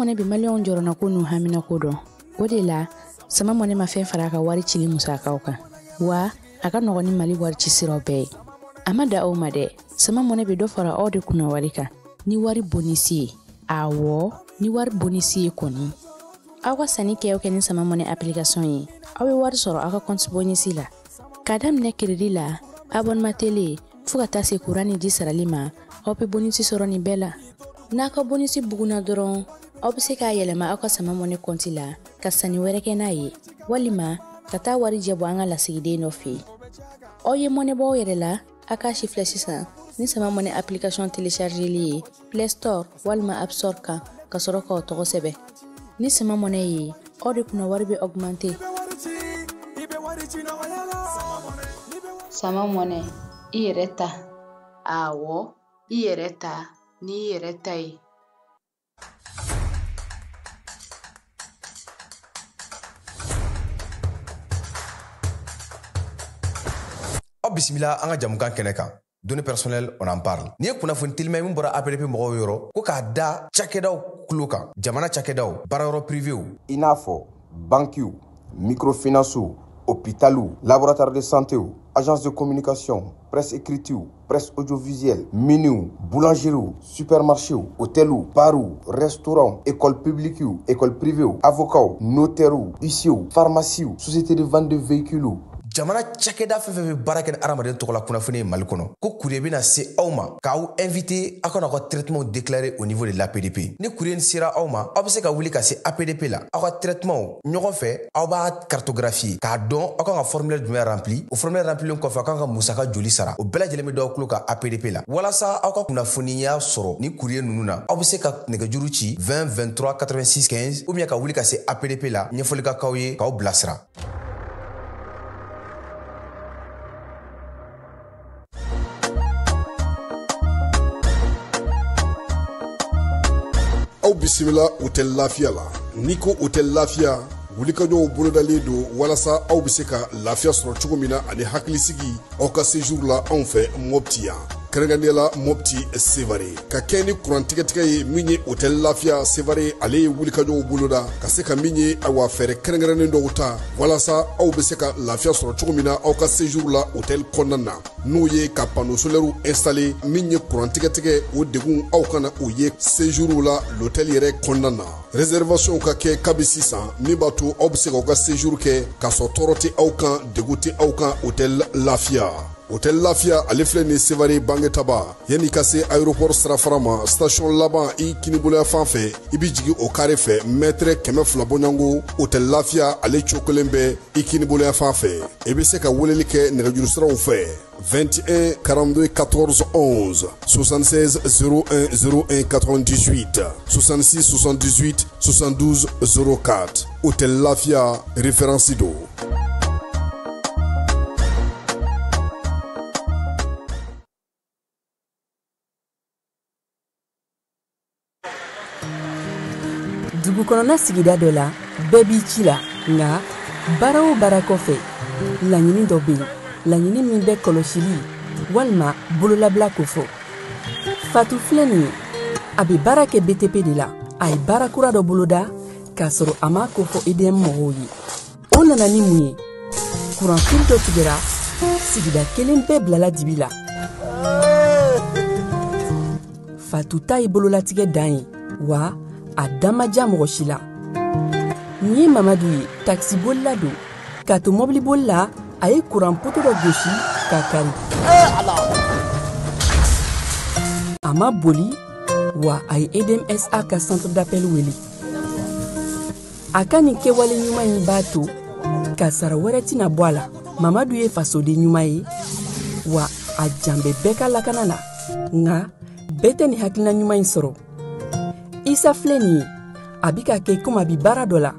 Money bɛ maliyɛnw jɔrɔnako n'u haminako dɔn. O de la, Sama Money ma fɛn fara a ka wari cili musakaw kan. Wa a ka nɔgɔn ni Mali wari ci siraw bɛɛ ye. A ma da aw ma dɛ, Sama Money bɛ dɔ fara aw de kunna wari kan ni wari bonisi ye. Awɔ, ni wari bonisi ye kɔni. Aw ka sanni kɛ o kɛ ni Sama Money application ye, aw bɛ wari sɔrɔ aw ka compte bonisi la. K'a daminɛ crédit la, abonnement télé, fo ka taa se courant ni ji sarali ma, aw bɛ bonisi sɔrɔ nin bɛɛ la. N'a ka bonisi bugunna dɔrɔn, aw bɛ se k'a yɛlɛma aw ka Sama Money compte la ka sanni wɛrɛ kɛ n'a ye, walima ka taa wari jɛ bɔ an ka lasigiden dɔ fɛ yen. Aw ye mɔnɛ bɔ aw yɛrɛ la, a k'a si filɛ sisan ni Sama Money application téléchargeli ye Play Store walima App Store kan ka sɔrɔ k'aw tɔgɔ sɛbɛn. Ni Sama Money ye, aw de kunna wari bɛ augmenter. Sama Money, i yɛrɛ ta. Awɔ, i yɛrɛ ta n'i yɛrɛ ta ye. Aw bisimila an ka jamukan kɛnɛ kan. Données personnelles, on en parle. N'i ye kunnafoni telima min bɔra APDP mɔgɔw yɔrɔ ko k'a da cakɛdaw tulo kan, jamana cakɛdaw, baarayɔrɔ privéw, i n'a fɔ bankiw, microfinancew, hôpitaliw, laboratoire de santéw, agence de communication, presse écritew, presse audiovisuelle, miniw, boulangeriew, supermarchéw, hôteliw, barw, restaurants, école publiquew, école privéw, avocats, notaires, huissiers, pharmacies, société de vente de véhicules. Jamana cakɛda fɛn fɛn bɛ baara kɛ ni hadamaden tɔgɔ la kunnafoni ye Mali kɔnɔ, ko courrier bɛna se aw ma k'aw invité aw ka n'aw ka traitement déclarer au niveau de l'APDP. Ni courrier nin sera aw ma, aw bɛ se ka wuli ka se APDP la, aw ka traitement ɲɔgɔn fɛ, aw b'a cartographier k'a dɔn aw kan ka formulaire jumɛn rempli. O formulaire remplilen kɔfɛ, aw kan ka musaka joli sara, o bɛɛ lajɛlen bɛ d'aw tulo kan APDP la. Walasa aw ka kunnafoniya sɔrɔ ni courrier ninnu na, aw bɛ se ka nɛgɛjuru ci 20 23 86 15 ou bien ka wuli ka se APDP la, ɲɛfɔli ka k'aw ye k'aw bilasira. Aw bisimila Hôtel Lafiya la. N'i ko Hôtel Lafiya, wulikajɔw bolodalen don walasa aw bɛ se ka lafiya sɔrɔ cogo min na ani hakilisigi aw ka séjour la anw fɛ Mopti yan, kɛrɛnkɛrɛnnenya la Mopti Sevare. Ka kɛ ni kuran tigɛtigɛ ye min ye Hôtel Lafiya Sevare, ale ye wulikajɔw boloda ka se ka min ye awa fɛɛrɛ kɛrɛnkɛrɛnnen dɔw ta walasa aw bɛ se ka lafiya sɔrɔ cogo min na aw ka séjour la hôtel kɔnɔna na, n'o ye ka panneau solaire installé min ye kuran tigɛtigɛ o degun aw kana o ye séjour la l'hôtel yɛrɛ kɔnɔna na. Réservation ka kɛ kabi sisan min b'a to aw bɛ se k'aw ka séjour kɛ k'a sɔrɔ tɔɔrɔ tɛ aw kan, degun tɛ aw kan Hôtel Lafiya. Hôtel Lafiya ale filɛ nin Sevare Bangetaba, yanni ka se aéroport sirafara ma, station laban i kiniboloya fan fɛ, i bɛ jigin o carré fɛ mètre 200 bɔɲɔgɔnko. Hôtel Lafiya ale cokolen bɛ i kiniboloya fan fɛ. I bɛ se ka weleli kɛ nɛgɛjuru siraw fɛ 21 42 14 11, 76 01 01 98, 66 78 72 04. Hôtel Lafia référence do. Dugu kɔnɔna sigida dɔ la, bɛɛ b'i ci la, nka baara o baara kɔfɛ, laɲini dɔ bɛ yen, laɲini min bɛ kɔlɔsili walima bololabila kofɔ. Fatu filɛ nin ye, a bɛ baara kɛ BTP de la. A ye baara kura dɔ boloda k'a sɔrɔ a m'a kofɔ EDM mɔgɔw ye. O nana ni mun ye? Kuranfili dɔ tigɛra, sigida kelen bɛɛ bilala dibi la. Fatu ta ye bololatigɛ dan ye, wa a da ma diya mɔgɔ si la. Nin ye Mamadu ye, takisibolila don. K'a to mɔbiliboli la, a ye kuran poto dɔ gosi k'a kari. A ma boli, wa a ye EDMSA ka centre d'appel wele. A ka nin kɛwale ɲuman in b'a to kasara wɛrɛ tɛna bɔ a la. Mamadu ye fasoden ɲuman ye, wa a jan bɛ bɛɛ ka lakana na. Nka bɛɛ tɛ nin hakilina ɲuman in sɔrɔ. Isa filɛ nin ye, a bɛ ka kɛ komi a bɛ baara dɔ la,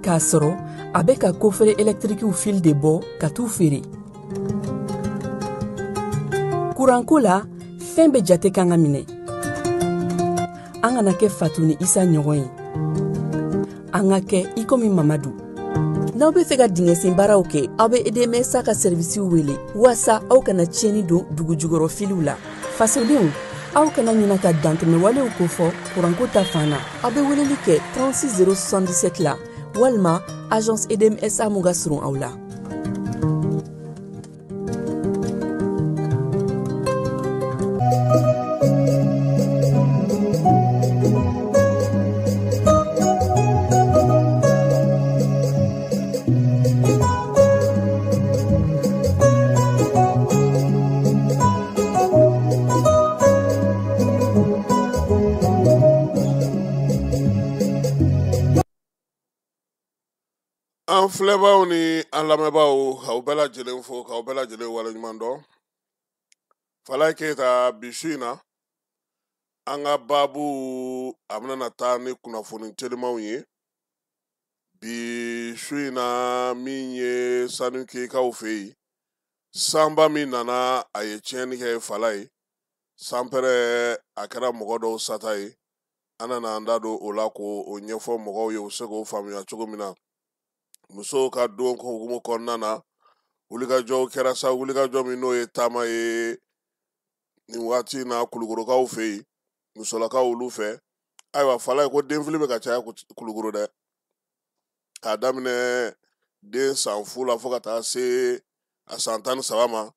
k'a sɔrɔ a bɛ ka kofere ɛlɛtirikiw fil de bɔ ka t'u feere. Kuranko la, fɛn bɛɛ jate kan ka minɛ. An kana kɛ Fatu ni Isa ɲɔgɔn ye, an ka kɛ i komi Mamadu. N'aw bɛ fɛ ka dingɛsen baaraw kɛ, aw bɛ EDMSA ka sɛrivisiw wele waasa aw kana tiɲɛni don dugu jukɔrɔ filiw la. Fasodenw, Aw kana ɲina ka dantɛmɛwalew kofɔ kuranko ta fan na. Aw bɛ weleli kɛ 36 077 la walima agence EDM SA mun ka surun aw la. An filɛbaaw ni an lamɛnbaaw, k'aw bɛɛ lajɛlen fo, k'aw bɛɛ lajɛlen waleɲuman dɔn. Falaye Keyita, bi su in na an ka baabu a bɛna na taa ni kunnafoni telimanw ye bi su in na. Min ye Sanukekaw fɛ yen, sanba min nana, a ye tiɲɛni kɛ Falaye, sanpɛrɛ a kɛra mɔgɔ dɔw sata ye. An nana an da don o la k'o ɲɛfɔ mɔgɔw ye, u se k'o faamuya cogo min na. Musow ka don hukumu kɔnɔna na, wulikajɔw kɛra sa, wulikajɔ min n'o ye taama ye nin waati in na Kulukorokaw fɛ yen, musolakaw olu fɛ. Ayiwa Falaye, ko denfili bɛ ka caya Kulukoro dɛ, k'a daminɛ den san fu la fo ka taa se a san 13 ma.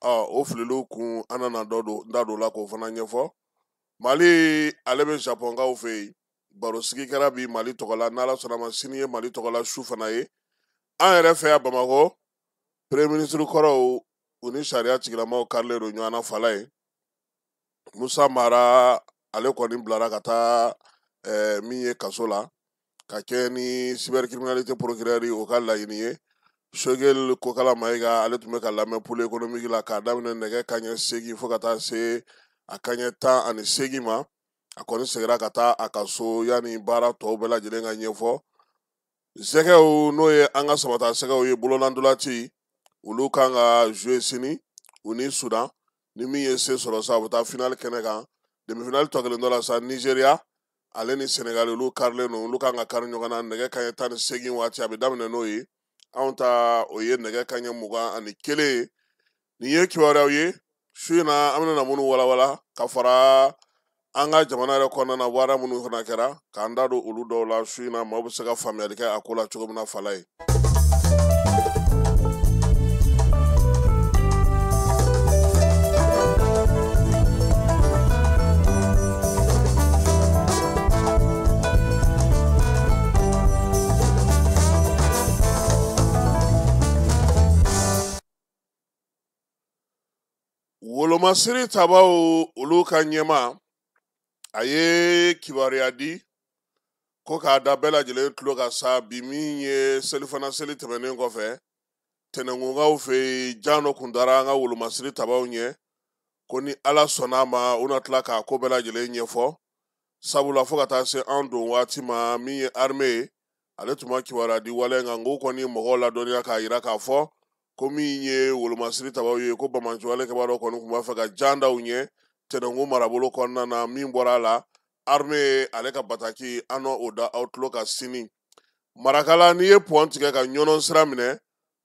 Ɔ o fililiw kun, an nana dɔ don da don la k'o fana ɲɛfɔ. Mali ale bɛ Japɔnkaw fɛ yen, barosigi kɛra bi Mali tɔgɔ la. N'Ala sɔnna ma, sini ye Mali tɔgɔ la su fana ye. An yɛrɛ fɛ yan Bamakɔ, premier ministre kɔrɔw u ni sariya tigilamaw karilen don ɲɔgɔn na. Falaye, Musa Mara ale kɔni bilara ka taa min ye kaso la ka kɛ ni cybercriminalité procureur o ka laɲini ye. Choguel Kokala Mayiga ale tun bɛ ka lamɛn pôle économique la k'a daminɛ nɛgɛ kanɲɛ 8 fo ka taa se a kanɲɛ 18 ma. A kɔni seginna ka taa a ka so yanni baara tɔw bɛɛ lajɛlen ka ɲɛfɔ. Sɛgɛw, n'o ye an ka samata sɛgɛw ye, bololantolaci, olu kan ka jouer sini u ni Sudan. Ni min ye se sɔrɔ sa, u bɛ taa finale kɛnɛ kan. Demi-finale tɔ kelen dɔ la sa, Nigeria ale ni Senegal olu karilen don, olu kan ka kari ɲɔgɔn na nɛgɛ kanɲɛ 18 waati, a bɛ daminɛ n'o ye. Anw ta o ye nɛgɛ kanɲɛ 21 ye. Nin ye kibaruyaw ye su in na, an bɛna minnu walawala ka fara an ka jamana yɛrɛ kɔnɔna na, baara minnu fana kɛra, k'an da don olu dɔw la su in na, maaw bɛ se ka faamuyali kɛ a ko la cogo min na. Falaye, wolomasiri tabaw olu ka ɲɛma a ye kibaruya di ko k'a da bɛɛ lajɛlen tulo ka sa bi. Min ye selifana seli tɛmɛnen kɔfɛ, tɛnɛnkunkaw fɛ yen, jan dɔ kun dara an ka wolomasiri tabaw ɲɛ ko ni Ala sɔnna a ma, u na tila k'a ko bɛɛ lajɛlen ɲɛfɔ, sabula fo ka taa se an don waati ma, min ye armée ye, ale tun ma kibaruya di waleya kan. K'o kɔni mɔgɔw ladɔnniya k'a yira k'a fɔ ko min ye wolomasiri tabaw ye, ko bamanciwale kɛbaa dɔ kɔni tun b'a fɛ ka jan da u ɲɛ tɛnɛnkun marabolo kɔnɔna na. Min bɔra a la, armée ale ka bataki, an n'o da aw tulo ka sini. Marakala, n'i ye pɔn tigɛ ka ɲɔnɔ sira minɛ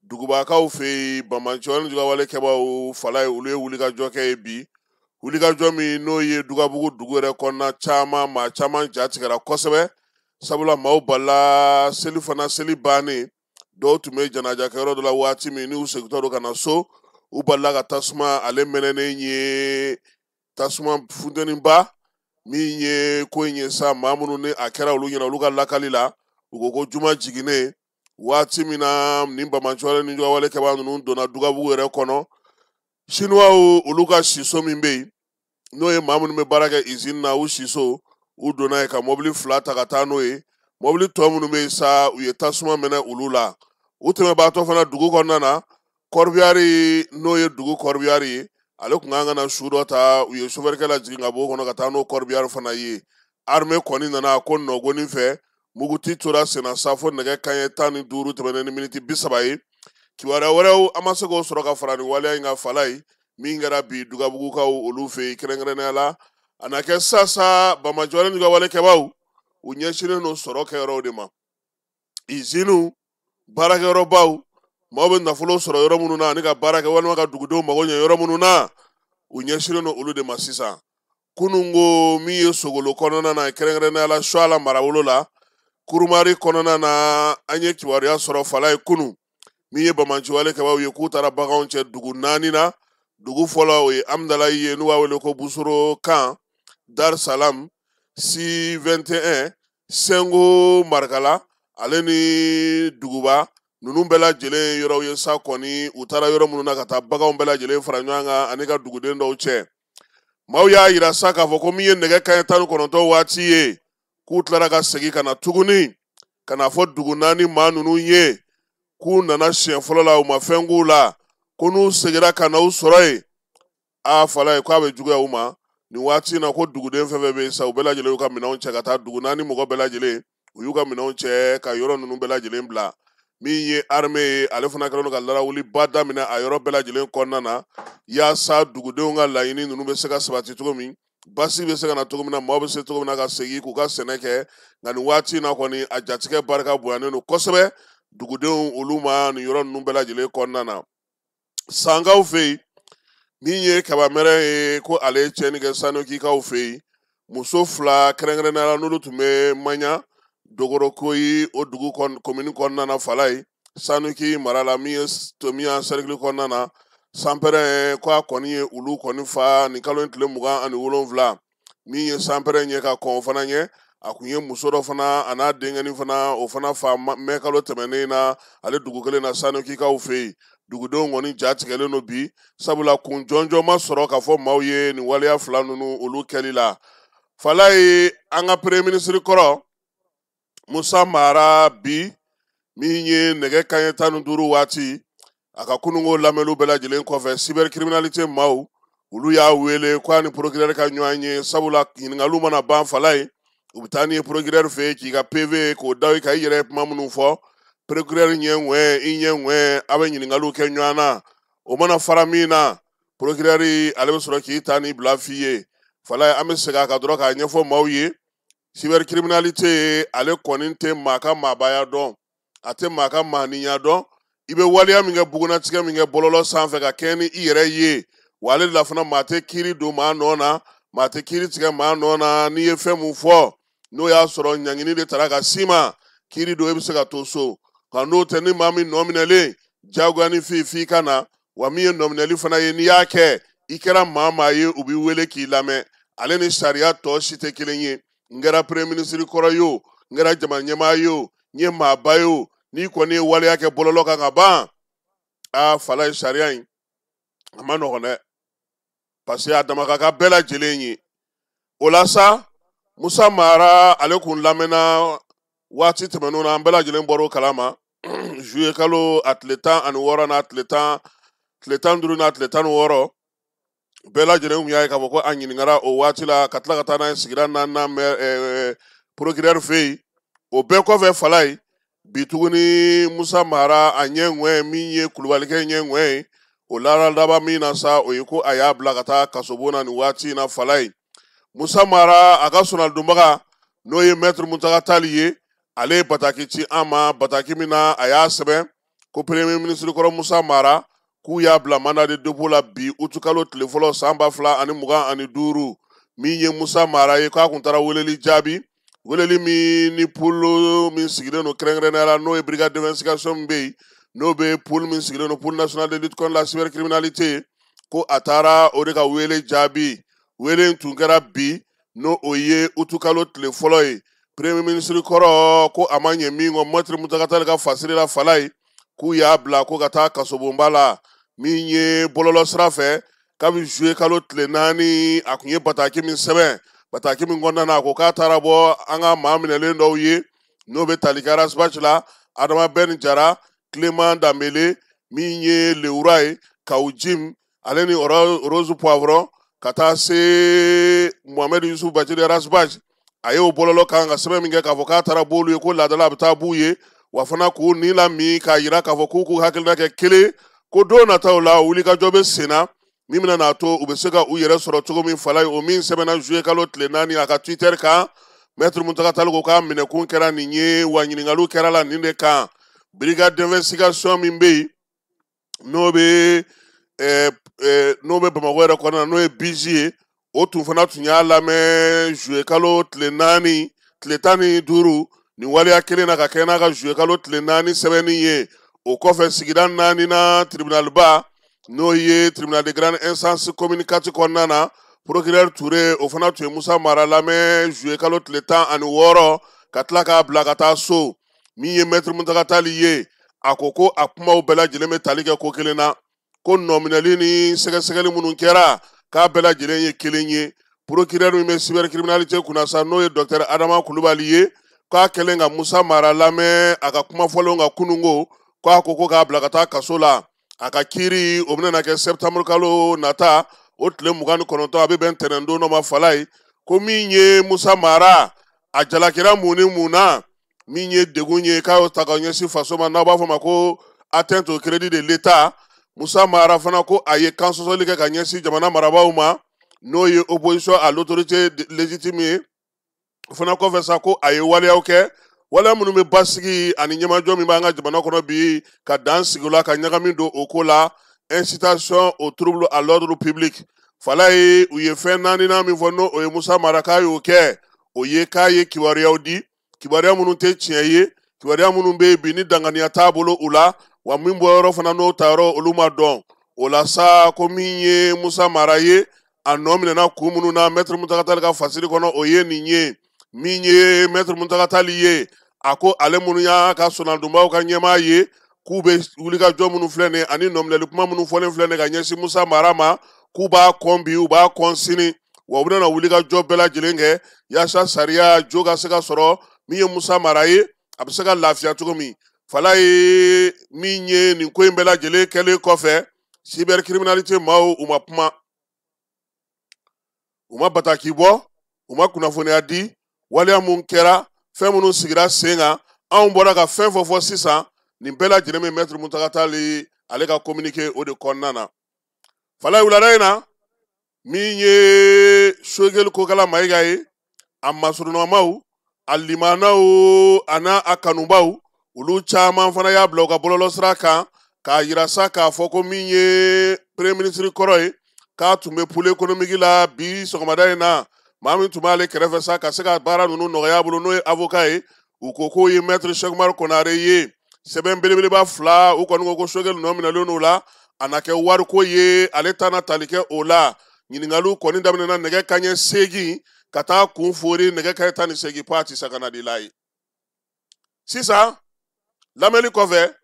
dugubakaw fɛ yen, bamanciwale jugawale kɛbaaw, Falaye, olu ye wulikajɔ kɛ ye bi, wulikajɔ min n'o ye Dugabugu dugu yɛrɛ kɔnɔna caman, maa caman ja tigɛra kosɛbɛ, sabula maaw balila seli fana seli bannen, dɔw tun bɛ janajakɛyɔrɔ dɔ la waati min n'u segintɔ don ka na so, u balila ka tasuma ale mɛnɛnen ye, tasuma funteniba min ye ko in ye sa. Maa minnu ni a kɛra olu ɲɛna, olu ka lakali la, u ko ko juma jiginnen waati min na, nin bamanciwale ni jugawale kɛbaa ninnu donna Dugabugu yɛrɛ kɔnɔ, Sinuwaw olu ka siso min bɛ yen, n'o ye maa minnu bɛ baara kɛ izini na, u siso, u donna yen ka mɔbili 2 ta ka taa n'o ye. Mɔbili tɔ minnu bɛ yen sa, u ye tasuma mɛnɛ olu la. U tɛmɛbaatɔ fana dugu kɔnɔna na, corbillard, n'o ye dugu corbillard ye, ale tun kan ka na su dɔ ta, u ye sofɛrikɛ lajigin ka bɔ o kɔnɔ ka taa n'o corbillard fana ye. Armée kɔni nana ko nɔgɔnin fɛ, muguti tora senna sa fo nɛgɛ kanɲɛ 15 tɛmɛnen ni miniti 30 ye. Kibaruya wɛrɛw, an ma se k'o sɔrɔ ka fara nin waleya in kan. Falaye, min kɛra bi Dugabugukaw olu fɛ yen, kɛrɛnkɛrɛnnenya la, a na kɛ sasa bamajɔlen n'u ka wale kɛbaaw, u ɲɛsinnen don sɔrɔ kɛyɔrɔw de ma, iziniw, baarakɛyɔrɔbaw, maaw bɛ nafolo sɔrɔ yɔrɔ minnu na ani ka baara kɛ walima ka dugudenw mago ɲɛ yɔrɔ minnu na, u ɲɛsinnen don olu de ma sisan. Kunungo min ye Sogolo kɔnɔna na, kɛrɛnkɛrɛnnenya la Suala marabolo la, Kurumari kɔnɔna na, an ye kibaruya sɔrɔ Falaye kunun min ye bamanciwale kɛbaaw ye k'u taara baganw cɛ dugu 4 na. Dugu fɔlɔ o ye Amdalayi ye, n'u b'a wele ko Busoro kan, Dar Salam, C 21, Sengo Marikala, ale ni duguba ninnu bɛɛ lajɛlen yɔrɔw ye sa kɔni. U taara yɔrɔ minnu na ka taa baganw bɛɛ lajɛlen fara ɲɔgɔn kan ani ka duguden dɔw cɛ. Maaw y'a yira sa k'a fɔ ko min ye nɛgɛ kanɲɛ 19 waati ye, k'u tilara ka segin ka na tuguni ka n'a fɔ dugu 4 maa ninnu ye k'u nana siɲɛ fɔlɔ la, u ma fɛn k'u la, ko n'u seginna ka na u sɔrɔ yen, a Falaye k'a bɛ juguya u ma nin waati in na. Ko duguden fɛn fɛn bɛ yen sa, u bɛɛ lajɛlen y'u ka minɛnw cɛ ka taa dugu 4 mɔgɔ bɛɛ lajɛlen, u y'u ka minɛnw cɛ ka yɔrɔ ninnu bɛɛ lajɛlen bila. Min ye armée ye, ale fana kɛlen don ka larawuliba daminɛ a yɔrɔ bɛɛ lajɛlen kɔnɔna na, yaasa dugudenw ka laɲini ninnu bɛ se ka sabati cogo min, basi bɛ se ka na cogo min na, maaw bɛ se cogo min na ka segin k'u ka sɛnɛ kɛ. Nka nin waati in na kɔni, a jatigɛ barika bonyanen don kosɛbɛ dugudenw olu ma nin yɔrɔ ninnu bɛɛ lajɛlen kɔnɔna na. Sankaw fɛ yen, min ye kabamɛrɛ ye, ko ale ye tiɲɛni kɛ Sanukikaw fɛ yen, muso 2 kɛrɛnkɛrɛnnenya la n'olu tun bɛ Maɲa Dogorokoyi o dugu komini kɔnɔna na, Falaye Sanuki mara la, min ye Tomiya sɛrikili kɔnɔna na, sanpɛrɛn ko a kɔni ye olu kɔni fa nin kalo in tile 27. Min ye sanpɛrɛn ɲɛ ka kɔn o fana ɲɛ, a kun ye muso dɔ fana a n'a denkɛnin fana o fana fa mɛ kalo tɛmɛnen na ale dugu kelen na Sanukikaw fɛ yen. Dugudenw kɔni ja tigɛlen don bi, sabula kun jɔnjɔn ma sɔrɔ k'a fɔ maaw ye nin waleya 2 ninnu olu kɛli la. Falaye, an ka premier ministre kɔrɔ Musa Mara bi min ye nɛgɛ kanɲɛ 15 waati, a ka kununko lamɛnniw bɛɛ lajɛlen kɔfɛ, cybercriminalité maaw olu y'a wele ko a ni procureur ka ɲɔgɔn ye, sabula ɲininkaliw mana ban Falaye, u bɛ taa n'i ye procureur fɛ yen k'i ka PV k'o da i kan, i yɛrɛ ye kuma minnu fɔ, procureur ɲɛ ŋwɛn i ɲɛ ŋwɛn, a bɛ ɲininkaliw kɛ ɲɔgɔn na. O mana fara min na, procureur ale bɛ sɔrɔ k'i ta n'i bila f'i ye. Falaye, an bɛ segin a kan dɔrɔn k'a ɲɛfɔ maaw ye, cybercriminalité ale kɔni tɛ maa ka maabaya dɔn, a tɛ maa ka maaniya dɔn. I bɛ waleya min kɛ, bugunnatigɛ min kɛ bɔlɔlɔ sanfɛ ka kɛɲɛ ni i yɛrɛ ye, wa ale de la fana maa tɛ kiiri don maa nɔ na, maa tɛ kiiri tigɛ maa nɔ na. N'i ye fɛn mun fɔ, n'o y'a sɔrɔ ɲangini de tara ka s'i ma, kiiri don, e bɛ se ka to so. Nka n'o tɛ, ni maa min nɔ minɛlen, diyagoya ni f'i ka na. Wa min ye nɔminɛli fana ye, n'i y'a kɛ, i kɛra maa maa ye, u b'i wele k'i lamɛn. Ale ni sariya tɔ si tɛ kelen ye. N kɛra premier ministre kɔrɔ ye o, n kɛra jama ɲɛmaa ye o, n ye maaba ye o, n'i kɔni ye waleya kɛ bɔlɔlɔ kan ka ban, aa Falaye, sariya in a ma nɔgɔn dɛ, parce que a dama ka kan bɛɛ lajɛlen ye. O la sa, Musa Mara ale kun lamɛnna waati tɛmɛnenw na, an bɛɛ lajɛlen bɔr'o kalama, juillet kalo a tile 16 n'a tile 10, tile 15 n'a tile 16, bɛɛ lajɛlen kun y'a ye k'a fɔ ko a ɲininkara o waati la, ka tila ka taa n'a ye sigida 4nan mɛ procureur fɛ yen. O bɛɛ kɔfɛ Falaye, bi tuguni Musa Mara a ɲɛ ŋwɛn, min ye kulubalikɛ ɲɛ ŋwɛn ye, o laadaba min na sa, o ye ko a y'a bila ka taa kasobon na nin waati in na. Falaye, Musa Mara a ka sɔnalidonbaga n'o ye maître Muntaga Tali ye, ale ye bataki ci an ma, bataki min na a y'a sɛbɛn ko premier ministre kɔrɔ Musa Mara k'u y'a bila mandat de dépôt la bi utukalo tile fɔlɔ san 2025. Min ye Musa Mara ye, k'a kun taara weleli jaabi, weleli min ni pôle min sigilen don kɛrɛnkɛrɛnnenya la, n'o ye brigade d'investigation min bɛ yen, n'o bɛ pôle min sigilen don, pôle national de lutte contre la cybercriminalité, ko a taara o de ka wele jaabi. Wele in tun kɛra bi, n'o o ye utukalo tile fɔlɔ ye. Premier ministre kɔrɔ ko a ma ɲɛ min kɔ, maître Muntaga Tali ka fasiri la Falaye, k'u y'a bila ko ka taa kasobonba la. Min ye bɔlɔlɔ sira fɛ, kabi juillet kalo tile 4, a kun ye bataki min sɛbɛn, bataki min kɔnɔna na, a ko k'a taara bɔ an ka maa minɛlen dɔw ye, n'o bɛ tali kɛ Rasbath la, Adama Ben Jara, Clément Dambele, min ye Lewura ye, Kawu Jim, ale ni Rose Poivron, ka taa se Mohamed Yusuf Bacili Rasbath. A y'o bɔlɔlɔ kan ka sɛbɛn min kɛ k'a fɔ k'a taara b'olu ye, ko laadala a bɛ taa b'u ye, wa fana k'u ni lami k'a yira k'a fɔ k'u k'u hakilina kɛ kelen, ko don nataw la wulikajɔ bɛ sen na min bɛna n'a to u bɛ se ka u yɛrɛ sɔrɔ cogo min. Falaye, o min sɛbɛnna juillet kalo tile 4 a ka Twitter kan, maître Muntaga Tali ko k'a minɛkun kɛra nin ye, wa ɲininkaliw kɛra la nin de kan. Brigade d'investigation min bɛ yen, n'o bɛ Bamakɔ yɛrɛ kɔnɔna na, n'o ye BIJ ye, O tun fana tun y'a lamɛn juillet kalo tile 4 tile 15 nin waleya kelen na ka kɛ n'a ka juillet kalo tile 4 sɛbɛnni ye. O kɔfɛ sigida 4nan tribunalba n'o ye tribunal de grande instance commune 4 kɔnɔna na, procureur Touré o fana tun ye Musa Mara lamɛn juillet kalo tile 16 ka tila k'a bila ka taa so. Min ye maître Muntaga Tali ye, a ko ko a kumaw bɛɛ lajɛlen bɛ tali kɛ ko kelen na, ko nɔminɛli ni sɛgɛsɛgɛli minnu kɛra k'a bɛɛ lajɛlen ye kelen ye. Procureur min bɛ cybercriminalité kunna sa, n'o ye docteur Adama Kulubali ye, k'a kɛlen ka Musa Mara lamɛn a ka kuma fɔlenw kan kununko, k'a ko ko k'a bila ka taa kaso la. A ka kiiri o bɛna kɛ septembre kalo nata o tile 29, a bɛ bɛn ntɛnɛndon dɔ ma. Falaye ko min ye Musa Mara a jalakira mun ni mun na, min ye degun ye k'a y'o ta ka ɲɛsin faso ma, n'aw b'a fɔ ma ko atteinte au crédit de l'État. Musa Mara fana ko a ye kan sɔsɔli kɛ ka ɲɛsin jamana marabaaw ma, n'o ye opposition à l'autorité légitime ye. O fana kɔfɛ sa, ko a ye waleyaw kɛ, waleya minnu bɛ basigi ani ɲɛmajɔ min b'an ka jamana kɔnɔ bi, ka dan sigi o la, ka ɲagami don o ko la, incitation au trouble à l'ordre public. Falaye u ye fɛn naaninan min fɔ, n'o o ye Musa Mara k'a y'o kɛ, o ye k'a ye kibaruyaw di, kibaruya minnu tɛ tiɲɛ ye, kibaruya minnu bɛ yen bi ni danganiya t'a bolo u la, wa min bɔyɔrɔ fana n'o tayɔrɔ olu ma dɔn. O la sa, ko min ye Musa Mara ye, a nɔ minɛna kun minnu na maître Muntaga Tali ka fasiri kɔnɔ, o ye nin ye. Min ye maître Muntaga Tali ye, a ko ale minnu y'a ka sɔnadonbaw ka ɲɛmaa ye, k'u bɛ wulikajɔ minnu filɛ nin ye ani nɔminɛli kuma minnu fɔlen filɛ nin ye ka ɲɛsin Musa Mara ma, k'u b'a kɔn bi, u b'a kɔn sini, wa u bɛna wulikajɔ bɛɛ lajɛlen kɛ yaasa sariya jo ka se ka sɔrɔ min ye Musa Mara ye, a bɛ se ka lafiya cogo min. Falaye min ye nin ko in bɛɛ lajɛlen kɛlen kɔfɛ, cybercriminalité maaw u ma kuma, u ma bataki bɔ, u ma kunnafoniya di, waleya mun kɛra, fɛn minnu sigira sen kan, anw bɔra ka fɛn fɔ fɔ sisan, nin bɛɛ lajɛlen bɛ maître Muntaga Tali ale ka communiqué o de kɔnɔna na. Falaye wulada in na, min ye Sogɛli Kokala Mayiga ye, a masurunnamaw, a limanaw a n'a a kanubaw, olu caman fana y'a bila u ka bɔlɔlɔsira kan k'a yira sa k'a fɔ ko min ye premier ministre kɔrɔ ye, k'a tun bɛ pôle économique la bi sɔgɔmada in na. Maa min tun b'ale kɛrɛfɛ sa ka se ka baara ninnu nɔgɔya a bolo, n'o ye avocat ye, u ko k'o ye maître Cheikh Umar Konare ye. Sɛbɛn belebeleba 2, u kɔni ko ko Sogɛli nɔ minɛlen o la, a na kɛ wariko ye, ale ta na tali kɛ o la. Ɲininkaliw kɔni daminɛna nɛgɛ kanɲɛ 8 ka taa kun fori nɛgɛ kanɲɛ 18 paati sakanadi la ye. Sisan lamɛnni kɔfɛ,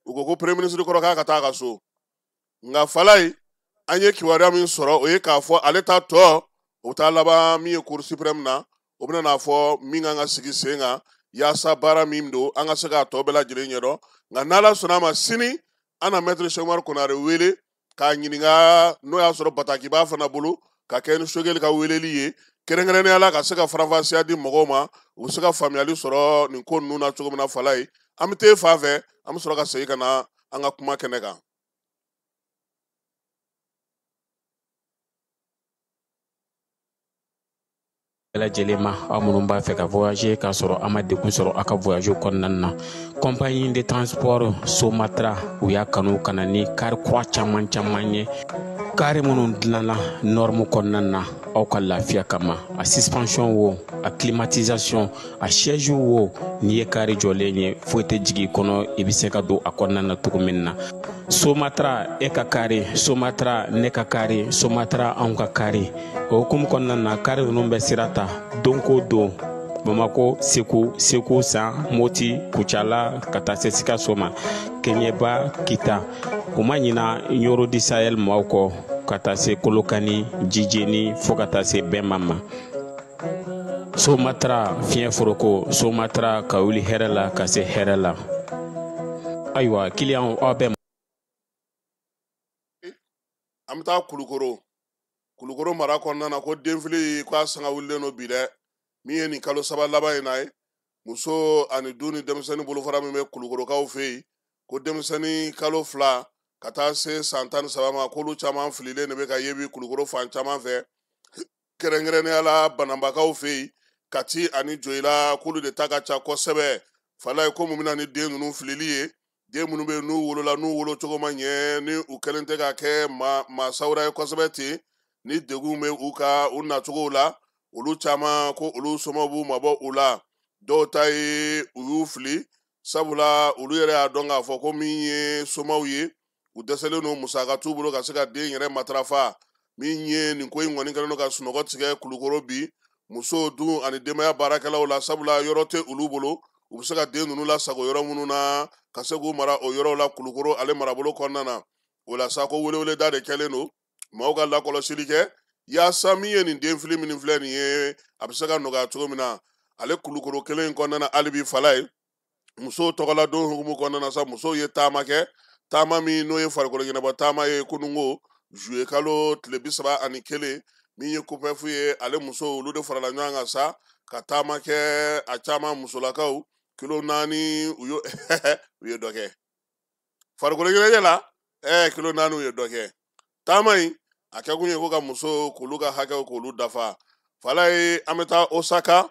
u ko ko premier ministre kɔrɔ k'a ka taa a ka so. Nka Falaye an ye kibaruya min sɔrɔ, o ye k'a fɔ ale ta tɔ o bɛ taa laban min ye cour suprême na, o bɛna n'a fɔ min kan ka sigi sen kan yaasa baara min don an ka se k'a tɔ bɛɛ lajɛlen ɲɛdɔn. Nka n'Ala sɔnna a ma, sini an na maître Cheikh Umar Konare wele k'a ɲininka n'o y'a sɔrɔ bataki b'a fana bolo ka kɛ ni Sogɛli ka weleli ye, kɛrɛnkɛrɛnnenya la ka se ka faranfasiya di mɔgɔw ma, u bɛ se ka faamuyali sɔrɔ nin ko ninnu na cogo min na. Falaye an bɛ t'e fan fɛ, an bɛ sɔrɔ ka segin ka na an ka kuma kɛnɛ kan. Bɛɛ lajɛlen ma, aw minnu b'a fɛ ka voyager k'a sɔrɔ a ma degun sɔrɔ aw ka voyage kɔnɔna na, compagnie de transport Somatra u y'a kanu ka na ni kari kura caman caman ye, kari minnu dilanna norme kɔnɔna na aw ka lafiya kama. A suspension wo, a climatisation, a siège wo, n'i ye kari jɔlen ye foyi tɛ jigin i kɔnɔ, i bɛ se ka don a kɔnɔna na cogo min na. Somatra e ka kari, Somatra ne ka kari, Somatra anw ka kari. O hukumu kɔnɔna na, kari ninnu bɛ sira ta don ko don, Bamako, Segu, Segu San, Moti, Kucala ka taa se Sikaso ma, Kɛɲɛba, Kita. U ma ɲina Ɲoro di Sahel maaw kɔ ka taa se Kolokani, Jijeni fo ka taa se Bɛnba ma. Somatra fiɲɛ foroko, Somatra ka wuli hɛrɛ la ka se hɛrɛ la. Ayiwa kiliyanw, aw bɛɛ an bɛ taa Kulukoro, Kulukoro mara kɔnɔna na, ko denfili k'a sanga wulilen don bi dɛ. Min ye nin kalo 3 laban in na ye, muso ani du ni denmisɛnnin bolofara min bɛ Kulukorokaw fɛ yen, ko denmisɛnnin kalo 2 ka taa se san 13 ma, k'olu caman fililen de bɛ ka ye bi Kulukoro fan caman fɛ, kɛrɛnkɛrɛnnenya la Bananbakaw fɛ yen, Kati ani Joyila, k'olu de ta ka ca kosɛbɛ. Falaye ko mun bɛ na ni den ninnu filili ye, den minnu bɛ yen n'u wolola n'u wolo cogo ma ɲɛ, ni u kɛlen tɛ ka kɛ maa sawura ye kosɛbɛ ten, Ni degun bɛ u ka u nacogow la, olu caman ko olu somɔgɔw b'u mabɔ u la. Dɔw ta ye u y'u fili, sabula olu yɛrɛ y'a dɔn k'a fɔ ko min ye somaw ye, u dɛsɛlen don, musaka t'u bolo ka se ka den yɛrɛ matarafa. Min ye nin ko in kɔni kɛlen don ka sunɔgɔ tigɛ Kulukoro bi musow dun ani denbaya baarakɛlaw la, sabula yɔrɔ tɛ olu bolo u bɛ se ka den ninnu lasago yɔrɔ minnu na ka se k'u mara o yɔrɔw la Kulukoro ale marabolo kɔnɔna na. O la sa, ko weleweleda de kɛlen don maaw ka lakɔlɔsili kɛ yaasa min ye nin denfili minnu filɛ nin ye, a bɛ se ka nɔgɔya cogo min na. Ale Kulukoro kelen in kɔnɔna na, hali bi fala ye musow tɔgɔla don hukumu kɔnɔna na sa, musow ye taama kɛ, taama min n'o ye farikolo ɲɛnabɔ taama ye kununko juye kalo tile 31. Min ye COPEF ye, ale musow olu de farala ɲɔgɔn kan sa ka taama kɛ. A caman musolakaw, kilo 4 u ye dɔ kɛ farikolo ɲɛnajɛ la. Kilo 4 u ye dɔ kɛ. Taama in a kɛkun ye ko ka muso k'olu ka hakɛw k'olu dafa. Fala ye, an bɛ taa Osaka,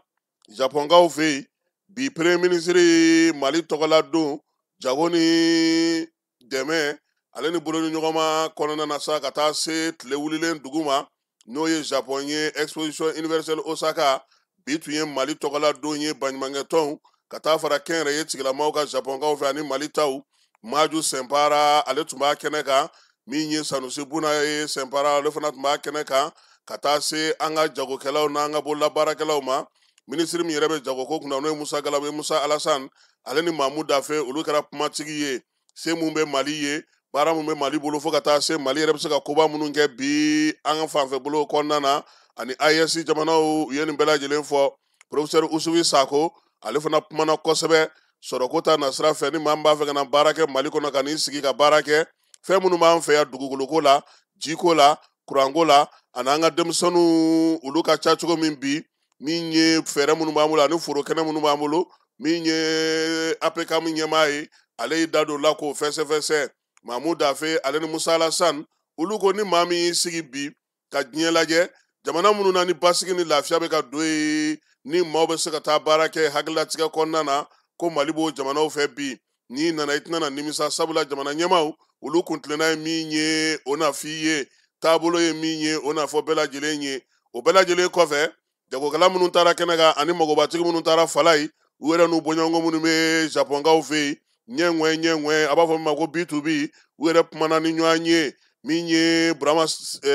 Japonkaw fɛ yen bi. Premier ministre Mali tɔgɔla don jago ni dɛmɛ ale ni bolo ni ɲɔgɔnma kɔnɔna na sa, ka taa se tile wulilen dugu ma, n'o ye Japon ye, Exposition Universelle Osaka. Bi tun ye Mali tɔgɔla don ye baɲumankɛtɔnw ka taa fara kɛnyɛrɛye tigilamaw ka Japonkaw fɛ ani Mali taw. Maju Sɛnpara, ale tun b'a kɛnɛ kan. Min ye Sanusi Buna ye Sɛnpara, ale fana tun b'a kɛnɛ kan, ka taa se an ka jagokɛlaw n'an ka bololabaarakɛlaw ma. Minisiri min yɛrɛ bɛ jagoko kunna, n'o ye Musa Galabu ye, Musa Alasan, ale ni Mamu Dafe, olu kɛra kumatigi ye. Se mun bɛ Mali ye, baara mun bɛ Mali bolo, fo ka taa se Mali yɛrɛ bɛ se ka koba minnu kɛ bi an ka fanfɛ bolo kɔnɔna na ani AES jamanaw, u ye nin bɛɛ lajɛlen fɔ. Professeur Usufi Sako, ale fana kumana kosɛbɛ sɔrɔko ta nasira fɛ. Ni maa min b'a fɛ ka na baara kɛ Mali kɔnɔ, ka n'i sigi ka baara kɛ, fɛn minnu b'an fɛ yan dugukoloko la, jiko la, kuranko la, ani an ka denmisɛnninw olu ka ca cogo min bi, min ye fɛɛrɛ minnu b'an bolo ani foro kɛnɛ minnu b'an bolo. Min ye APCAM ɲɛmaa ye, ale y'i da don la k'o fɛsɛfɛsɛ. Mamu Dafe ale ni Musa Alasan, olu ko ni maa min y'i sigi bi ka diɲɛ lajɛ, jamana minnu na ni basigi ni lafiya bɛ ka don yen, ni maaw bɛ se ka taa baara kɛ hakililatigɛ kɔnɔna na, ko Mali b'o jamanaw fɛ bi. N'i nana, i tɛna na nimisa, sabula jamana ɲɛmaaw olu kuntilenna ye min ye, o na f'i ye, taabolo ye min ye, o na fɔ bɛɛ lajɛlen ye. O bɛɛ lajɛlen kɔfɛ, jagokɛla minnu taara kɛnɛ kan ani magobatigi minnu taara fala ye, u yɛrɛ n'u bɔɲɔgɔnko minnu bɛ Japonkaw fɛ yen, ɲɛŋɛ ɲɛŋɛ, a b'a fɔ min ma ko B2B, u yɛrɛ kumana ni ɲɔgɔn ye. Min ye Burama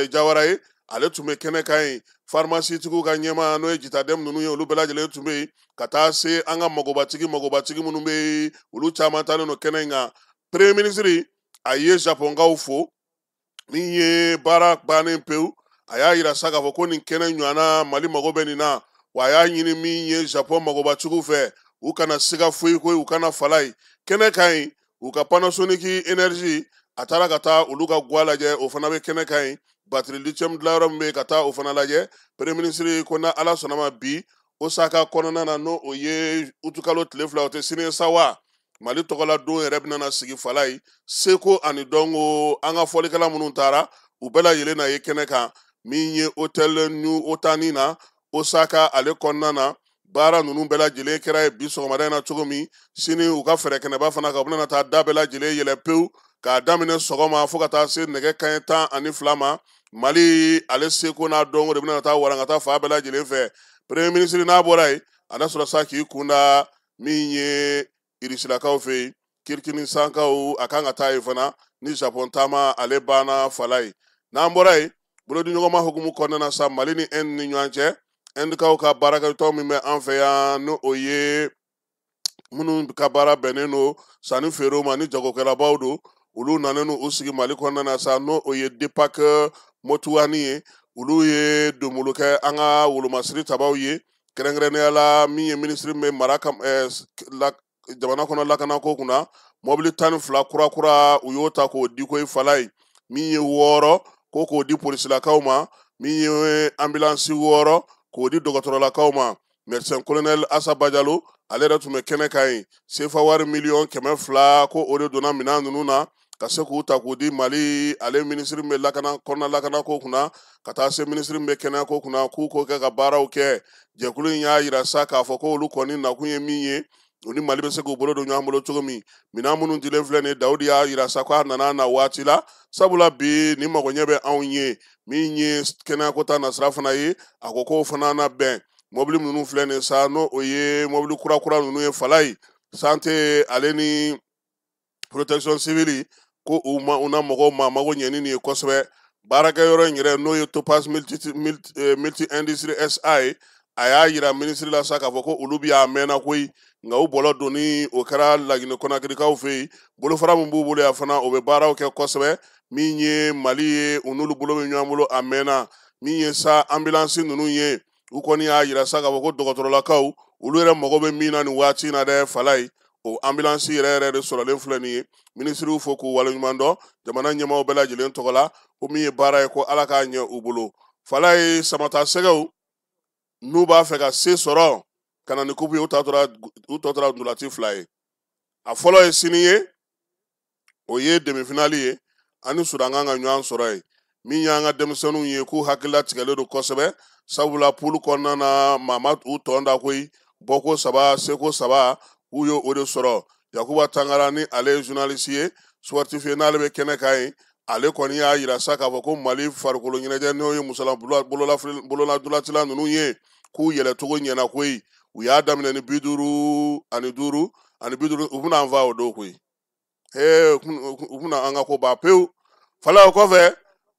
Jawara ye, ale tun bɛ kɛnɛ kan yen. Farimasitigiw ka ɲɛmaa, n'o ye Jitadɛm ninnu ye, olu bɛɛ lajɛlen tun bɛ yen, ka taa se an ka magobatigi minnu bɛ yen, olu caman taalen don kɛnɛ in kan. Premier ministre a ye Japonkaw fo. Min ye baara bannen pewu, a y'a yira sa k'a fɔ ko nin kɛnɛ ɲɔgɔnna Mali mago bɛ nin na. Wa a y'a ɲini min ye Japon magobatigiw fɛ, u kana siga foyi ko, u kana fala ye kɛnɛ kan yen. U ka Panasonic Energy, a taara ka taa olu ka guwa lajɛ, o fana bɛ kɛnɛ kan yen. Batterie lithium dilanyɔrɔ min bɛ yen, ka taa o fana lajɛ. Premier ministre ko na Ala sɔnna ma, bi Osaka kɔnɔna na, n'o o ye utukalo tile 2, o tɛ sini ye sa wa, Mali tɔgɔla don yɛrɛ bɛna na sigi fala ye seko ani dɔnko. An ka fɔlikɛla minnu taara, u bɛɛ lajɛlen na ye kɛnɛ kan. Min ye Hôtel New Otani na Osaka ale kɔnɔna na, baara ninnu bɛɛ lajɛlen kɛra ye bi sɔgɔmada in na cogo min, sini u ka fɛɛrɛ kɛnɛba fana kan, u bɛna taa da bɛɛ lajɛlen yɛlɛ pewu k'a daminɛ sɔgɔma fo ka taa se nɛgɛ kanɲɛ 12 ma. Mali ale seko n'a dɔnko de bɛna taa warankata fan bɛɛ lajɛlen fɛ. Premier ministre n'a bɔra yen, a na sɔrɔ sa k'i kun da min ye Irisilakaw fɛ yen, Kirikinisankaw, a kan ka taa yen fana ni Japon taama ale banna fala ye. N'an bɔra yen, bolodiɲɔgɔnma hukumu kɔnɔna na sa, Mali ni Inde ni ɲɔgɔn cɛ, Indekaw ka baarakɛtɔn min bɛ an fɛ yan, n'o o ye minnu ka baara bɛnnen don sanni feerew ma ni jagokɛlabaw don, olu nanen don u sigi Mali kɔnɔna na sa, n'o o ye Deepak Motuwani ye. Olu ye donbolo kɛ an ka wolomasiri tabaw ye, kɛrɛnkɛrɛnnenya la min ye minisiri min bɛ mara la jamana kɔnɔ lakanako kunna, mɔbili 12 kura kura u y'o ta k'o di koyi fala ye. Min ye 6 ko k'o di polisilakaw ma, min ye ambulansi 6 k'o di dɔgɔtɔrɔlakaw ma. Médecin colonel Asa Bajalo, ale yɛrɛ tun bɛ kɛnɛ kan yen. Sefa wari miliyɔn 200 ko o de donna minɛn ninnu na ka se k'u ta k'u di Mali ale minisiri min bɛ lakana kɔnɔna lakanako kunna, ka taa se minisiri min bɛ kɛnɛyako kunna, k'u k'o kɛ ka baaraw kɛ. Jɛkulu in y'a yira sa k'a fɔ ko olu kɔni nakun ye min ye, U ni Mali bɛ se k'u bolo don ɲɔgɔn bolo cogo min. Minɛn minnu dilen filɛ nin ye, Dawudi y'a yira sa k'a nana na waati la, sabula bi ni magoɲɛ bɛ anw ye. Min ye kɛnɛyako ta nasira fana ye, a ko k'o fana na bɛn. Mɔbili minnu filɛ nin ye sa, n'o o ye mɔbili kura ninnu ye, Falayi, santé ale ni protection civile, ko u ma u na mɔgɔw ma mago ɲɛ ni nin ye kosɛbɛ. Baarakɛyɔrɔ in yɛrɛ, n'o ye Topaz Multi Industrie SA ye, a y'a yira minisiri la sa k'a fɔ ko olu bɛ a mɛnna koyi, nka u bɔlɔ donni o kɛra Laginɛ Kɔnakirikaw fɛ yen. Bolofara min b'u bolo yan fana, o bɛ baaraw kɛ kosɛbɛ. Min ye Mali ye, u n'olu bolo bɛ ɲɔgɔn bolo a mɛnna. Min ye sa ambulance ninnu ye, u kɔni y'a yira sa k'a fɔ ko dɔgɔtɔrɔlakaw olu yɛrɛ mago bɛ min na nin waati in na dɛ, Falayi, o ambulance yɛrɛ yɛrɛ de sɔrɔlen filɛ nin ye. Minisiriw fo k'u waleɲuman dɔn jamana ɲɛmaaw bɛɛ lajɛlen tɔgɔ la, ko min ye baara ye, ko Ala k'a ɲɛ u bolo. Falayi, Samata Sɛgɛw n'u b'a fɛ ka se sɔrɔ ka na ni kupu ye, u tɔ tora ntolati 2 ye. A fɔlɔ ye sini ye, o ye demi-finale ye, an ni Sudan kan ka ɲɔgɔn sɔrɔ yen. Min y'an ka denmisɛnninw ye, k'u hakilila tigɛlen don kosɛbɛ, sabula poule kɔnɔna na maa ma u tɔn da koyi. Bɔko 3, seko 3, k'u ye o de sɔrɔ. Yakuba Tangara, ni ale ye journaliste ye, sportif ye, n'ale bɛ kɛnɛ kan yen, ale kɔni y'a yira sa k'a fɔ ko Mali farikolo ɲɛnajɛ, n'o ye musala bololadonlatila ninnu ye, k'u yɛlɛcogo ɲɛna koyi. U y'a daminɛ ni 55 ani 50, u bɛna an fa o don koyi. U bɛna an ka ko ban pewu. Fala, o kɔfɛ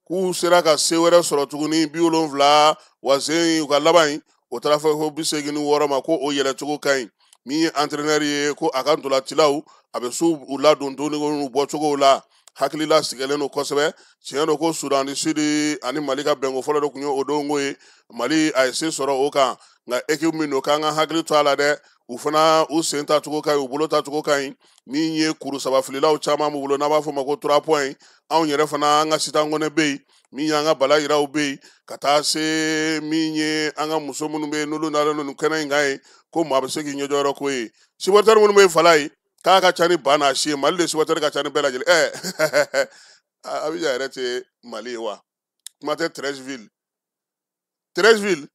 k'u sera ka se wɛrɛ sɔrɔ tuguni, 70, wa sen u ka laban in, o taara fɔ ko 86 ma, ko o yɛlɛcogo ka ɲi. Min ye entraîneur ye, ko a ka ntolacilaw a bɛ s'u ladon donniw bɔcogow la, hakilila sigɛlen don kosɛbɛ. Tiɲɛ don ko Sudan du Sud ani Mali ka bɛnko fɔlɔ de tun ye o donko ye, Mali a ye se sɔrɔ o kan, nka équipe min don, k'an ka hakili to a la dɛ, u fana u sen tacogo ka ɲi, u bolo tacogo ka ɲi. Min ye kuru saba fililaw caman b'u bolo, n'an b'a fɔ o ma ko 3 points. Anw yɛrɛ fana, an ka Sitan Kɔnɛ bɛ yen, min y'an ka Bala Yiraw bɛ yen, ka taa se min ye an ka muso minnu bɛ yen, n'olu nalen don nin kɛnɛ in kan yen, ko maa bɛ se k'i ɲɛjɔyɔrɔ ko ye. Supporter minnu bɛ yen, Falayi, k'a ka ca ni ba n'a si ye. Mali de supporter ka ca ni bɛɛ lajɛlen. Abidjan yɛrɛ tɛ Mali ye wa? Kuma tɛ Treichville. Treichville,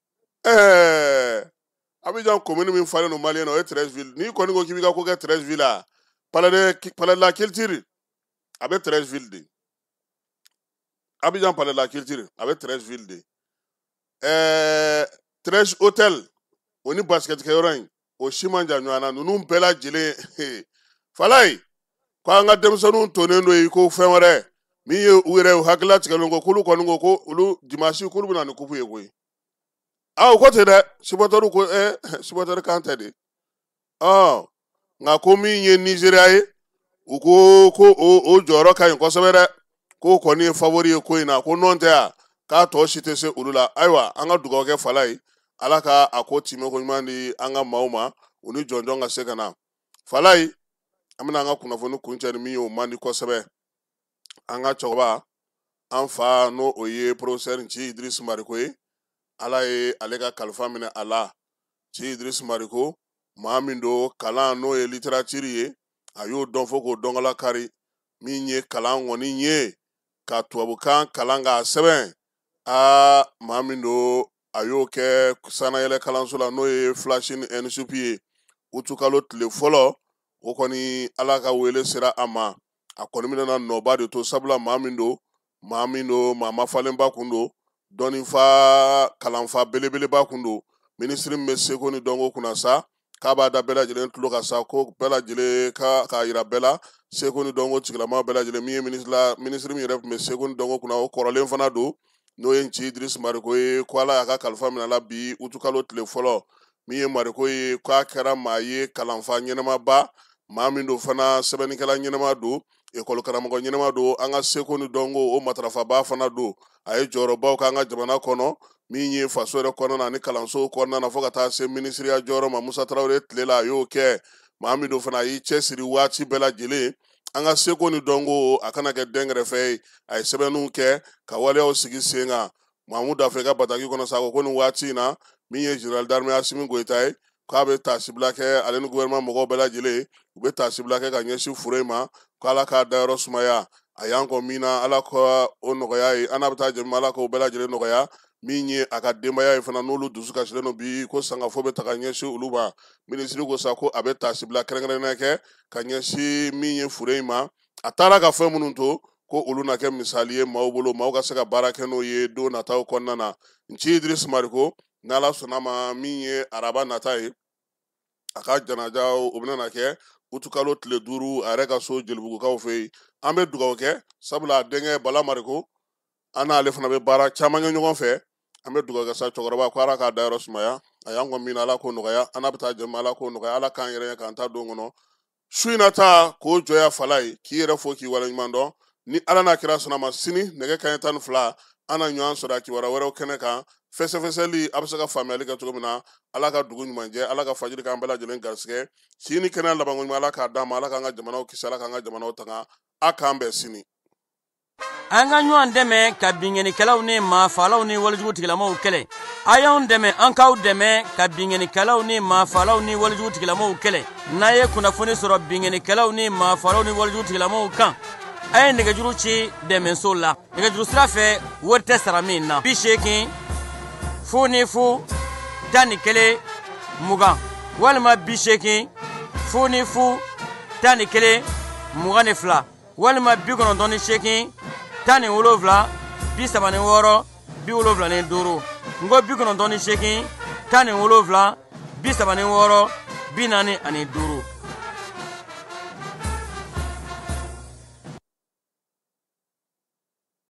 Abidjan commune min falen don Malien na, o ye Treichville. N'i kɔni ko k'i b'i ka ko kɛ Treichville la, palais de la culture a bɛ Treichville de. Abidjan palais de la culture a bɛ Treichville de. Treize Hotel o ni basket kɛyɔrɔ in, o si man jan ɲɔgɔn na. Ninnu bɛɛ lajɛlen, Falayi, ko an ka denmisɛnninw tonnen don yen ko fɛn wɛrɛ min ye u yɛrɛ u hakilila tigɛlen ko k'olu kɔni ko ko olu dimanche k'olu bɛna ni kupu ye koyi. Aa, o ko ten dɛ, supporter ko supporter kan tɛ de. Nka ko min ye Nizeriya ye, u ko ko o jɔyɔrɔ ka ɲi kosɛbɛ dɛ, k'o kɔni ye favori ye ko in na, ko nɔn tɛ yan k'a tɔ si tɛ se olu la. Ayiwa, an ka dugawu kɛ Falayi, Ala ka a ko timɛ ko ɲuman di an ka maaw ma, u ni jɔnjɔn ka se ka na. Falayi, an bɛna an ka kunnafoni kuncɛ ni min ye, o man di kosɛbɛ. An ka cɛkɔrɔba, an fa, n'o o ye professeur Nci Idris Mariko ye, Ala ye ale ka kalifa minɛ a la. Nci Idris Mariko, maa min don kalan, n'o ye littérature ye, a y'o dɔn fo k'o dɔnkala kari. Min ye kalan kɔni ye, ka tubabukan kalan k'a sɛbɛn, aa, maa min don, a y'o kɛ sanayɛlɛ kalanso la, n'o ye Flash ni ENSUP ye. Utukalo tile fɔlɔ, o kɔni Ala ka wele sera a ma. A kɔni bɛna nɔba de to, sabula maa min don, maa min don, maa mafalenba kun don, dɔnnifa kalanfa belebeleba kun don. Minisiri min bɛ seko ni dɔnko kunna sa, k'a b'a da bɛɛ lajɛlen tulo kan sa, ko bɛɛ lajɛlen ka k'a yira bɛɛ la, seko ni dɔnko tigilama bɛɛ lajɛlen. Min ye minisiri la, minisiri min yɛrɛ tun bɛ seko ni dɔnko kunna, o kɔrɔlen fana don, n'o ye Nci Idris Mariko ye, ko Ala y'a ka kalifa minɛ a la bi utukalo tile fɔlɔ. Min ye Mariko ye, k'a kɛra maa ye kalanfa ɲɛnamaba, maa min don fana sɛbɛnnikɛla ɲɛnama don, ekɔli karamɔgɔ ɲɛnama don, an ka seko ni dɔnko o matarafaba fana don. A ye jɔyɔrɔbaw k'an ka jamana kɔnɔ, min ye faso yɛrɛ kɔnɔna na ani kalanso kɔnɔna na, fo ka taa se minisiriya jɔyɔrɔ ma Musa Tarawele tile la, a y'o kɛ. Maa min don fana, a y'i cɛsiri waati bɛɛ lajɛlen an ka seko ni dɔnko a kana kɛ dɛnkɛrɛfɛ ye. A ye sɛbɛnniw kɛ ka waleyaw sigi sen kan. Mamu Dafe ka bataki kɔnɔ sa, ko nin waati in na, min ye général d'armée Asimi Goyita ye, k'a bɛ taasibila kɛ, ale ni gouvernement mɔgɔw bɛɛ lajɛlen, u bɛ taasibila kɛ ka ɲɛsin foro in ma, k'Ala k'a dayɔrɔ sumaya. A y'an kɔ min na, Ala ka o nɔgɔya ye. An n'a bɛ taa jɛmu, Ala k'o bɛɛ lajɛlen nɔgɔya. Min ye a ka denbaya ye fana, n'olu dusu kasilen don bi, ko sangafo bɛ ta ka ɲɛsin olu ma. Minisiri ko sa ko a bɛ taasibila kɛrɛnkɛrɛnnenya kɛ ka ɲɛsin min ye fure in ma. A taara ka fɛn minnu to, ko olu na kɛ misali ye maaw bolo, maaw ka se ka baara kɛ n'o ye don nataw kɔnɔna na. Nci Idris Mariko, n'Ala sɔnna ma, min ye araba nata ye, a ka janaja o bɛna na kɛ utukalo tile 5 a yɛrɛ ka so Jelibugukaw fɛ yen. An bɛ dugawu kɛ, sabula a denkɛ Bala Mariko, an n'ale fana bɛ baara caman kɛ ɲɔgɔn fɛ. An bɛ dugawu kɛ sa cɛkɔrɔba ko Ala k'a dayɔrɔ sumaya, a y'an kɔn min na, Ala k'o nɔgɔya, an n'a bɛ taa jɛma, Ala k'o nɔgɔya, Ala k'an yɛrɛ ɲɛ k'an ta don kɔnɔ. Su in na ta k'o jɔya fala ye, k'i yɛrɛ fo k'i waleɲuman dɔn. Ni Ala n'a kira sɔnna ma, sini nɛgɛ kanɲɛ 12 an na ɲɔgɔn sɔrɔ a kibaruya wɛrɛw kɛnɛ kan. Fɛsɛfɛsɛli a bɛ se ka faamuyali kɛ cogo min na. Ala ka dugu ɲuman jɛ, Ala ka fajiri k'an bɛɛ lajɛlen garisɛgɛ, si ni kɛnɛya labanko ɲuman Ala k'a d'an ma, Ala k'an ka jamanaw kisi, Ala k'an ka jamanaw tanga. A k'an bɛn sini. An ka ɲɔgɔn dɛmɛ ka binkannikɛlaw ni maafaalaw ni walejugu tigilamaw kɛlɛ. A y'anw dɛmɛ, an k'aw dɛmɛ ka binkannikɛlaw ni maafaalaw ni walejugu tigilamaw kɛlɛ. N'a ye kunnafoni sɔrɔ binkannikɛlaw ni maafaalaw ni walejugu tigilamaw kan, a ye nɛgɛjuru ci dɛmɛso la. Nɛgɛjuru sira fɛ, wari tɛ sara min na. 80 0 0 11 20 walima 80 0 0 11 22 walima 98 17 36 75. N ko 98 17 36 45.